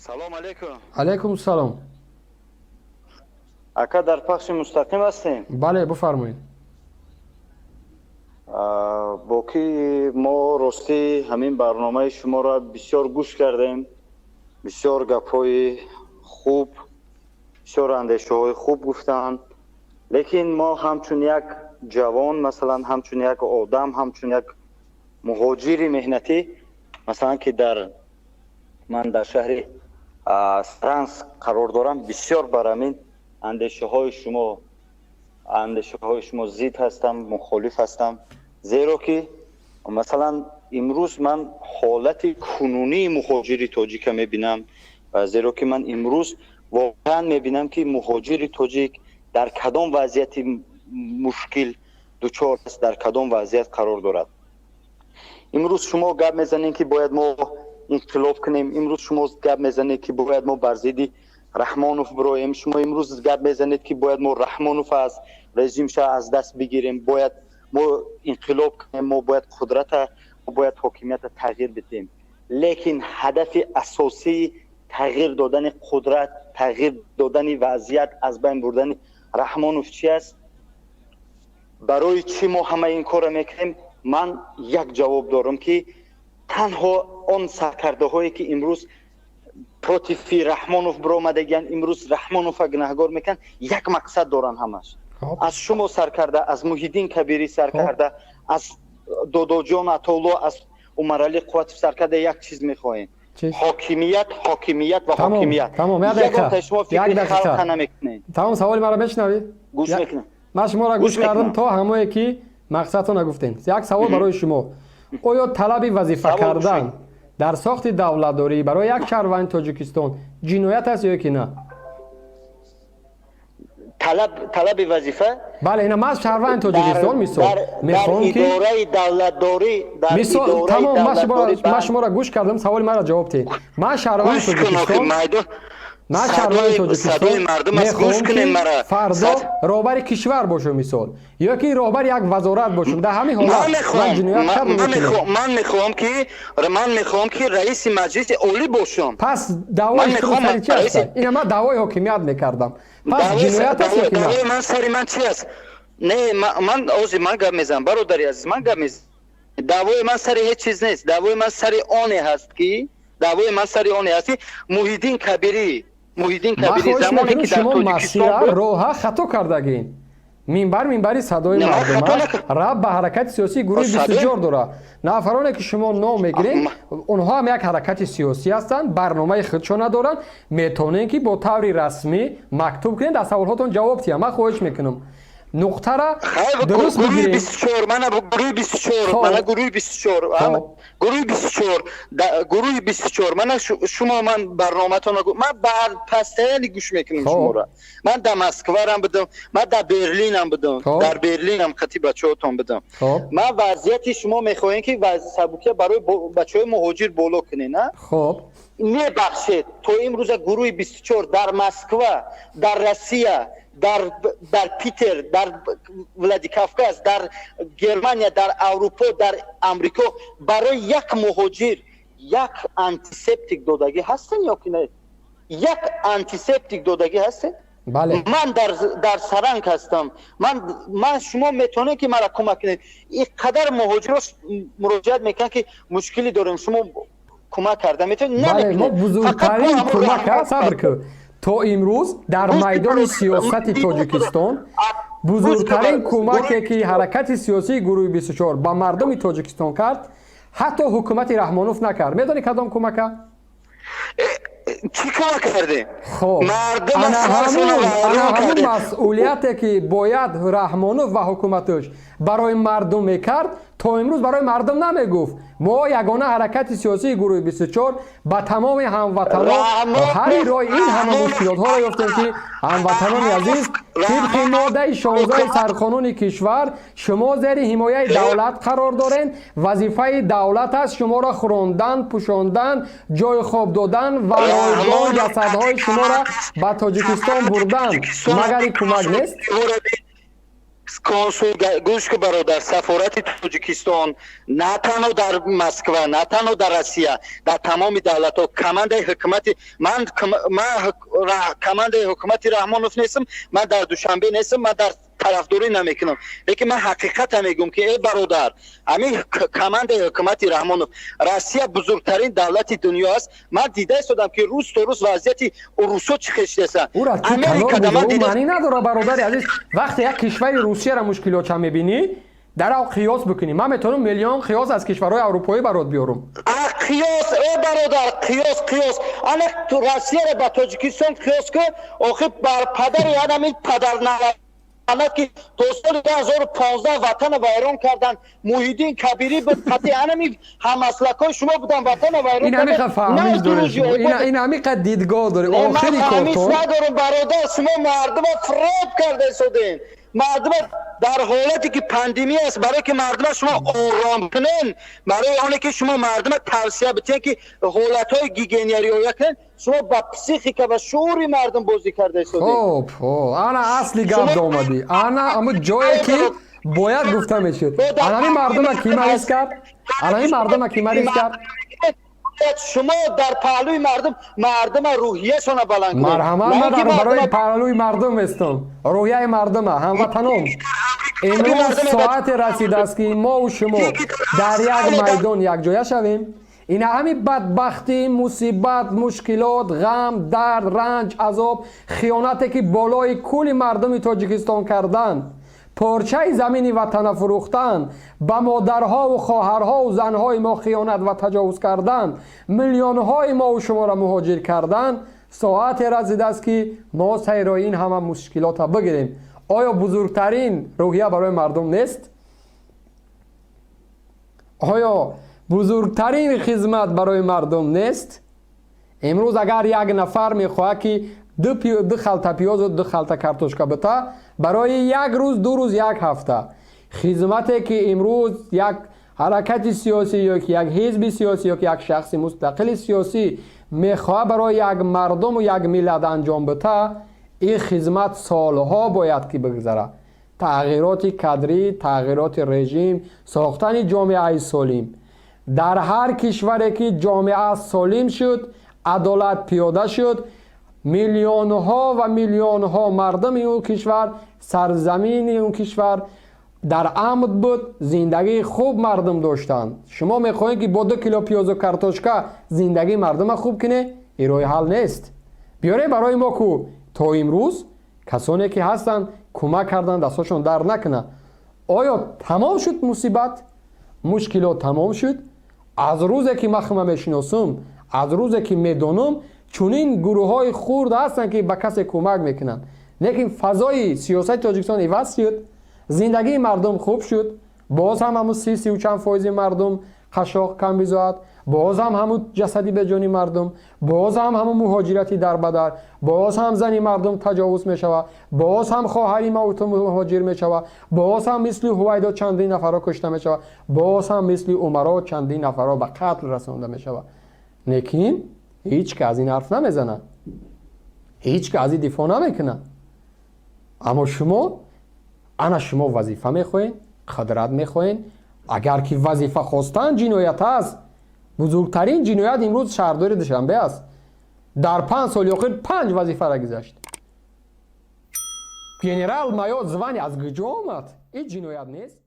Салом алейкум. Алейкум салом. Ака, дар пахши мустақим ҳастем? Бале, бифармоед. Бо ки мо ростӣ ҳамин барномаи шуморо бисёр гӯш кардем, бисёр гапҳои хуб, бисёр андешаҳои хуб гуфтанд, лекин мо ҳамчун як ҷавон, масалан, ҳамчун як одам, ҳамчун як муҳоҷири меҳнатӣ, масалан, ки дар ман дар шаҳри Саранск қарор дорам, бисёр бар ҳамин андешаҳои шумо зид ҳастам, мухолиф ҳастам, зеро ки, масалан, имрӯз ман ҳолати кунунии муҳоҷири тоҷика мебинам, зеро ки ман имрӯз воқеан мебинам, ки муҳоҷири тоҷик дар кадом вазъияти мушкил дучор аст, дар кадом вазъият қарор дорад. Имрӯз шумо гап мезанед, ки бояд мо инқилоб кунем. Имрӯз шумо гап мезанед, ки бояд мо бар зидди Раҳмонов бироем. Шумо имрӯз гап мезанед, ки бояд мо Раҳмонов аз режимша аз даст бигирем, бояд мо инқилоб кунем, мо бояд қудрата, мо бояд ҳокимията тағйир бидиҳем. Лекин ҳадафи асосии тағйир додани қудрат, тағйир додани вазъият, аз байн бурдани Раҳмонов чи аст? Барои чӣ мо ҳама ин корро мекунем? Ман як ҷавоб дорам, ки танҳо он саркардаҳое, ки имрӯз против Раҳмонов биромадагиянд, имрӯз Раҳмонова гунаҳгор мекунанд, як мақсад доранд ҳамаш. Аз шумо сар карда, аз Муҳиддин Кабирӣ сар карда, аз Додоҷон Атоулло, аз Умаралӣ Қувватов сар карда, як чиз мехоҳем: ҳокимият, ҳокимият ва ҳокимият. Тамом, як дақиқа. Шумо фикри халқа намекунед. Тамом, саволи маро мешунавӣ? Гӯш мекунам. Ман шуморо гӯш кардам то ҳамое ки мақсадтона гуфтем. Як савол барои шумо: оё талаби вазифа кардан дар сохти давлатдорӣ барои як шаҳрванди Тоҷикистон ҷиноят аст ё ки на? Талаби вазифа? Бале, ина ман шаҳрванди Тоҷикистон, мисол, мехоҳам ки идораи давлатдорӣ. Мисол, тамом, ман шуморо гӯш кардам, саволи маро ҷавоб диҳед. Ман шаҳрванди Тоҷикистон, ман шаҳрванди Тоҷикистон мехоҳам, ки фардо роҳбари кишвар бошам, мисол, ё ки роҳбари як вазорат бошам. Дар ҳамин ҳолат ман ҷиноят кардам? Ман мехоҳам, ки раиси Маҷлиси Олӣ бошам. Пас даъвои шумо сари чи аст? Ина ман даъвои ҳокимият мекардам. Пас ҷиноят аст ё ки на? Даъвои ман сари ман чи аст? Не, ман ози ман гап мезанам, бародари азиз, ман гап мезанам. Даъвои ман сари ҳеҷ чиз нест. Даъвои ман сари оне ҳаст, ки Муҳиддин Кабирӣ замоне ки дар Шумо Тоҷикистон масира роҳа хато кардагин. Минбар минбари садои мардум аст, рабт ба ҳаракати сиёсии гурӯҳи 24 дорад. Нафароне, ки шумо ном мегиред, онҳо ҳам як ҳаракати сиёсӣ ҳастанд, барномаи худшона доранд. Метавонед, ки бо таври расмӣ мактуб кунед, дар саволҳотон ҷавоб диҳам. Ман хоҳиш мекунам, нуқтара дуруст бигиред. Мана гурӯҳи 24, мана гурӯҳи 24, гурӯҳи 24, гурӯҳи 24. Мана шумо, ман барноматон, ман бар постоянно гӯш мекунам шуморо. Ман дар Москварам будам, ман дар Берлинам будам, дар Берлинам қати бачаҳотон будам. Ман вазъияти шумо мехоҳем, ки сабукия барои бачаҳои муҳоҷир боло кунед, на? Хоб. Мебахшед, то имрӯза гурӯҳи 24 дар Москва, дар Россия, дар Питер, дар Владикавказ, дар Германия, дар Аврупо, дар Амрико барои як муҳоҷир як антисептик додагӣ ҳастен ё ки не? Як антисептик додагӣ ҳастен? Бале. Ман дар Саранск ҳастам. Ман шумо метавонед, ки мара кӯмак кунед. Ин қадар муҳоҷиро муроҷиат мекунанд, ки мушкилӣ дорем, шумо кӯмак карда метавонед? Бале, мо бузургтарин кӯмак, сабр кун, то имрӯз дар майдони сиёсати Тоҷикистон бузургтарин кӯмаке, ки ҳаракати сиёсии гурӯҳи 24 ба мардуми Тоҷикистон кард, ҳатто ҳукумати Раҳмонов накард. Медонӣ, кадом кӯмака? Чӣ кӯмак кардем? Хоб, ана ҳамун масъулияте, ки бояд Раҳмонов ва ҳукуматаш барои мардум мекард, то имрӯз барои мардум намегуфт. Мо, ягона ҳаракати сиёсии гурӯҳи 24, ба тамоми ҳамватанон ҳалли роҳи ин ҳама мушкилотҳоро ёфтем, ки ҳамватанони азиз, тибқи моддаи 16 сарқонуни кишвар шумо зери ҳимояи давлат қарор доред. Вазифаи давлат аст шуморо хӯрондан, пӯшондан, ҷойи хоб додан ва ройгон ҷасадҳои шуморо ба Тоҷикистон бурдан. Магар ин кӯмак нест? Консул, гӯш ку, бародар, сафорати Тоҷикистон на танҳо дар Москва, на танҳо дар Россия, дар тамоми давлатҳо командаи ҳукумати ман командаи ҳукумати Раҳмонов нестам, ман дар Душанбе нестам, ман дар тарафдорӣ намекунам, лекин ман ҳақиқата мегӯм, ки, э бародар, ҳамин командаи ҳукумати Раҳмонов, Россия бузургтарин давлати дунё аст. Ман дида истодам, ки рӯз то рӯз вазъияти урусо чӣ хел шудааст. Маънӣ надора, бародари азиз. Вақте як кишвари Русияро мушкилотша мебинӣ, дарав қиёс бикунӣ. Ман метавонам миллион қиёс аз кишварҳои аврупоӣ барот биёрам. Қиёс, э бародар, қиёс, ана Россияро ба Тоҷикистон қиёс кун. Охир бар падари анамин падар ки то соли 2015 ватана вайрон карданд. Муҳиддин Кабирӣ буд, қатъи анами ҳамаслакҳои шумо буданд, ватана вайрон. Ин ҳамиқа фаҳмиш доред, ин ҳамиқа дидгоҳ доред. Охири кортон надорам, бародар. Шумо мардума фиреб карда истодем. Мардума дар ҳолате ки пандемия аст, барое ки мардума шумо ором кунен, барои оне ки шумо мардума тавсия битен, ки ҳолатҳои гигиения риоя кунен, шумо ба психика ва шуури мардум бозӣ карда истодед. Хоб, ана асли гап домадӣ, ана ҳамун ҷое ки бояд гуфта мешуд. Анами мардума ки мариз кард? Анами мардума ки мариз кард? Шумо дар паҳлӯи мардум, мардума рӯҳияшона баланд кунед. Марҳамат, ман дар барои паҳлӯи мардум ҳестам, рӯҳияи мардума. Ҳамватанон, имрӯз соате расидааст, ки мову шумо дар як майдон якҷоя шавем. Ина ҳами бадбахтӣ, мусибат, мушкилот, ғам, дард, ранҷ, азоб, хиёнате ки болои кулли мардуми Тоҷикистон карданд, порчаи замини ватана фурӯхтан, ба модарҳову хоҳарҳову занҳои мо хиёнат ва таҷовуз кардан, миллионҳои мову шуморо муҳоҷир кардан, соате расидааст, ки мо сайрои ин ҳама мушкилота бигирем. Оё бузургтарин рӯҳия барои мардум нест? Оё бузургтарин хизмат барои мардум нест? Имрӯз агар як нафар мехоҳад, ки ду халта пиёзу ду халта картошка бита барои як рӯз, 2 рӯз, як ҳафта, хизмате ки имрӯз як ҳаракати сиёсӣ ё ки як ҳизби сиёсӣ ё ки як шахси мустақили сиёсӣ мехоҳад барои як мардуму як миллат анҷом бита, ин хизмат солҳо бояд ки бигзарад. Тағйироти кадрӣ, тағйироти режим, сохтани ҷомеаи солим. Дар ҳар кишваре ки ҷомеа солим шуд, адолат пиёда шуд, миллионҳо ва миллионҳо мардуми он кишвар, сарзамини он кишвар дар амн буд, зиндагии хуб мардум доштанд. Шумо мехоҳед, ки бо 2 кило пиёзу картошка зиндагии мардума хуб кунед? Ин роҳи ҳал нест. Биёре барои мо ку то имрӯз касоне ки ҳастанд, кӯмак карданд, дастҳошон дард накунад. Оё тамом шуд мусибат, мушкилот тамом шуд? Аз рӯзе ки ман хума мешиносум, аз рӯзе ки медонам, чунин гурӯҳҳои хурд ҳастанд, ки ба касе кӯмак мекунанд, лекин фазои сиёсати Тоҷикистон иваз шуд, зиндагии мардум хуб шуд? Боз ҳам ҳамун сию чанд фоизи мардум қашоқ, камбизоат, боз ҳам ҳамун ҷасади беҷони мардум, боз ҳам ҳамун муҳоҷирати дарбадар, боз ҳам зани мардум таҷовуз мешавад, боз ҳам хоҳари мавту муҳоҷир мешавад, боз ҳам мисли Ҳувайдо чандин нафарро кушта мешавад, боз ҳам мисли Умаро чандин нафарро ба қатл расонда мешавад. Лекин ҳеҷ ка аз ин ҳарф намезанад, ҳеҷ ка аз ин дифоъ намекунад. Аммо шумо, ана шумо вазифа мехоҳед, қудрат мехоҳед. Агар ки вазифа хостан ҷиноят аст, бузургтарин ҷиноят имрӯз шаҳрдори Душанбе аст. Дар 5 соли охир панҷ вазифара гузашт. Генерал майор звание аз куҷо омад? Ин ҷиноят нест?